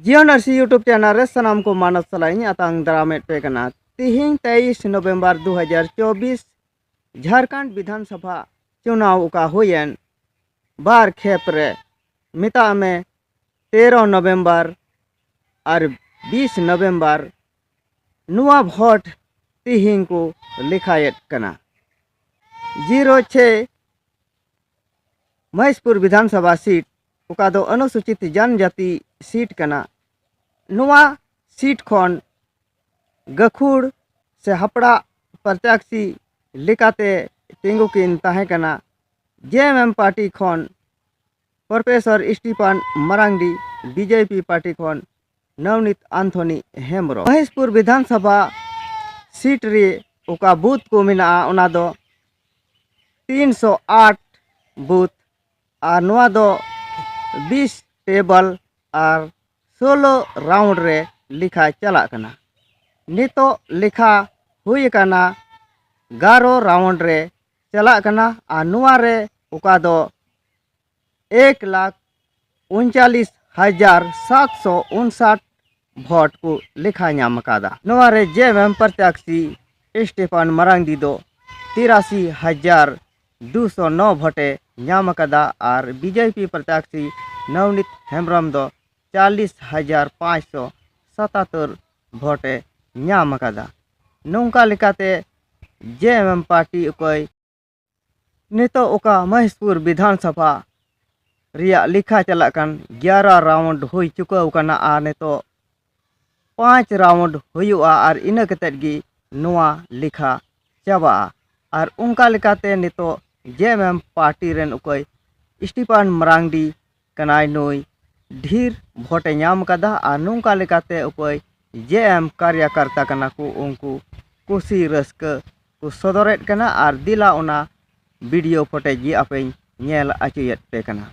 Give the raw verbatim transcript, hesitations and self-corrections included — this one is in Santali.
ᱡᱤᱭᱚᱱ ᱟᱹᱨᱥᱤ YouTube channel ᱨᱮ ᱥᱟᱱᱟᱢ ᱠᱚ ᱢᱟᱱᱚᱛ ᱥᱟᱞᱟᱜ ᱤᱧ ᱟᱛᱟᱝ ᱫᱟᱨᱟᱢᱮᱫ ᱯᱮ ᱠᱟᱱᱟ᱾ ᱛᱤᱦᱤᱧ ᱛᱮᱭᱤᱥ ᱱᱚᱵᱷᱮᱢᱵᱚᱨ ᱫᱩ ᱦᱟᱡᱟᱨ ᱪᱚᱵᱵᱤᱥ, ᱡᱷᱟᱲᱠᱷᱚᱸᱰ ᱵᱤᱫᱷᱟᱱ ᱥᱚᱵᱷᱟ ᱪᱩᱱᱟᱣ ᱚᱠᱟ ᱦᱩᱭᱮᱱ ᱵᱟᱨ ᱠᱷᱮᱯ ᱨᱮ, ᱢᱮᱛᱟᱜ ᱢᱮ ᱛᱮᱨᱚ ᱱᱚᱵᱷᱮᱢᱵᱚᱨ ᱟᱨ ᱵᱤᱥ ᱱᱚᱵᱷᱮᱢᱵᱚᱨ, ᱱᱚᱣᱟ ᱵᱷᱳᱴ ᱛᱤᱦᱤᱧ ᱠᱚ ᱞᱮᱠᱷᱟᱭᱮᱫ ᱠᱟᱱᱟ᱾ ᱡᱤᱨᱳ ᱪᱷᱮ ᱢᱚᱦᱮᱥᱯᱩᱨ ᱵᱤᱫᱷᱟᱱ ᱥᱚᱵᱷᱟ ᱥᱤᱴ, ᱚᱠᱟ ᱫᱚ ᱚᱱᱩᱥᱩᱪᱤᱛ ᱡᱟᱱᱡᱟᱛᱤ ᱥᱤᱴ ᱠᱟᱱᱟ, ᱱᱚᱣᱟ ᱥᱤᱴ ᱠᱷᱚᱱ ᱜᱟᱹᱠᱷᱩᱲ ᱥᱮ ᱦᱟᱯᱲᱟᱜ ᱯᱨᱚᱛᱭᱟᱥᱤ ᱞᱮᱠᱟᱛᱮ ᱛᱤᱸᱜᱩ ᱠᱤᱱ ᱛᱟᱦᱮᱸ ᱠᱟᱱᱟ᱾ ᱡᱮ ᱮᱢ ᱮᱢ ᱯᱟᱨᱴᱤ ᱠᱷᱚᱱ professor Stephen Marandi, B J P party ᱠᱷᱚᱱ ᱱᱚᱣᱱᱤᱛ ᱟᱱᱛᱷᱚᱱᱤ ᱦᱮᱢᱵᱨᱚᱢ᱾ ᱢᱚᱦᱮᱥᱯᱩᱨ ᱵᱤᱫᱷᱟᱱ ᱥᱚᱵᱷᱟ ᱥᱤᱴ ᱨᱮ ᱚᱠᱟ ᱵᱩᱛᱷ ᱠᱚ ᱢᱮᱱᱟᱜᱼᱟ, ᱚᱱᱟ ᱫᱚ ᱛᱤᱱᱥᱚ ᱟᱴ ᱵᱩᱛᱷ, ᱟᱨ ᱱᱚᱣᱟ ᱫᱚ ᱵᱤᱥ ᱴᱮᱵᱚᱞ ᱟᱨ ᱥᱳᱞᱳ ᱨᱟᱣᱩᱱᱰ ᱨᱮ ᱞᱮᱠᱷᱟ ᱪᱟᱞᱟᱜ ᱠᱟᱱᱟ᱾ ᱱᱤᱛᱚᱜ ᱞᱮᱠᱷᱟ ᱦᱩᱭ ᱟᱠᱟᱱᱟ, ᱜᱟᱨᱚ ᱨᱟᱣᱩᱱᱰ ᱨᱮ ᱪᱟᱞᱟᱜ ᱠᱟᱱᱟ, ᱟᱨ ᱱᱚᱣᱟ ᱨᱮ ᱚᱠᱟ ᱫᱚ ᱮᱠ ᱞᱟᱠᱷ ᱩᱱᱪᱟᱞᱤᱥ ᱦᱟᱡᱟᱨ ᱥᱟᱛᱥᱚ ᱩᱱᱥᱟᱴ ᱵᱷᱳᱴ ᱠᱚ ᱞᱮᱠᱷᱟ ᱧᱟᱢ ᱟᱠᱟᱫᱟ᱾ ᱱᱚᱣᱟ ᱨᱮ ᱡᱮ ᱮᱢ ᱮᱢ ᱯᱨᱚᱛᱭᱟᱥᱤ ᱥᱴᱤᱯᱷᱟᱱ ᱢᱟᱨᱟᱝᱰᱤ ᱫᱚ ᱛᱤᱨᱟᱥᱤ ᱦᱟᱡᱟᱨ ᱫᱩᱥᱚ ᱱᱚ ᱵᱷᱳᱴᱮ ᱧᱟᱢ ᱟᱠᱟᱫᱟ ᱟᱨ ᱵᱤ ᱡᱮ ᱯᱤ ᱯᱨᱚᱛᱭᱟᱥᱤ ᱱᱚᱣᱱᱤᱛ ᱦᱮᱢᱵᱨᱚᱢ ᱫᱚ ᱪᱟᱞᱤᱥ ᱦᱟᱡᱟᱨ ᱯᱟᱸᱪᱥᱚ ᱥᱟᱛᱟᱛᱛᱳᱨ ᱵᱷᱳᱴᱮ ᱧᱟᱢ ᱟᱠᱟᱫᱟ᱾ ᱱᱚᱝᱠᱟ ᱞᱮᱠᱟᱛᱮ ᱡᱮ ᱮᱢ ᱮᱢ ᱯᱟᱨᱴᱤ ᱚᱠᱚᱭ ᱱᱤᱛᱚᱜ ᱚᱠᱟ ᱢᱚᱦᱮᱥᱯᱩᱨ ᱵᱤᱫᱷᱟᱱ ᱥᱚᱵᱷᱟ ᱨᱮᱭᱟᱜ ᱞᱮᱠᱷᱟ ᱪᱟᱞᱟᱜ ᱠᱟᱱ ᱜᱭᱟᱨᱟ ᱨᱟᱣᱩᱱᱰ ᱦᱩᱭ ᱪᱩᱠᱟᱹᱣ ᱠᱟᱱᱟ ᱟᱨ ᱱᱤᱛᱚᱜ ᱯᱟᱸᱪ ᱨᱟᱣᱩᱱᱰ ᱦᱩᱭᱩᱜᱼᱟ ᱟᱨ ᱤᱱᱟᱹ ᱠᱟᱛᱮᱫ ᱜᱮ ᱱᱚᱣᱟ ᱞᱮᱠᱷᱟ ᱪᱟᱵᱟᱜᱼᱟ᱾ ᱟᱨ ᱚᱱᱠᱟ ᱞᱮᱠᱟᱛᱮ ᱱᱤᱛᱚᱜ ᱡᱮ ᱮᱢ ᱮᱢ ᱯᱟᱨᱴᱤ ᱨᱮᱱ ᱚᱠᱚᱭ ᱥᱴᱤᱯᱷᱟᱱ ᱢᱟᱨᱟᱝᱰᱤ ᱠᱟᱱᱟᱭ, ᱱᱩᱭ ᱰᱷᱮᱨ ᱵᱷᱳᱴᱮ ᱧᱟᱢ ᱠᱟᱫᱟ ᱟᱨ ᱱᱚᱝᱠᱟ ᱞᱮᱠᱟᱛᱮ ᱚᱠᱚᱭ ᱡᱮ ᱮᱢ ᱠᱟᱨᱭᱟᱠᱟᱨᱛᱟ ᱠᱟᱱᱟ ᱠᱚ, ᱩᱱᱠᱩ ᱠᱩᱥᱤ ᱨᱟᱹᱥᱠᱟᱹ ᱠᱚ ᱥᱚᱫᱚᱨᱮᱫ ᱠᱟᱱᱟ᱾ ᱟᱨ ᱫᱮᱞᱟ ᱚᱱᱟ ᱵᱷᱤᱰᱤᱭᱳ ᱯᱷᱩᱴᱮᱡᱽ ᱜᱮ ᱟᱯᱮᱧ ᱧᱮᱞ ᱦᱚᱪᱚᱭᱮᱫ ᱯᱮ ᱠᱟᱱᱟ᱾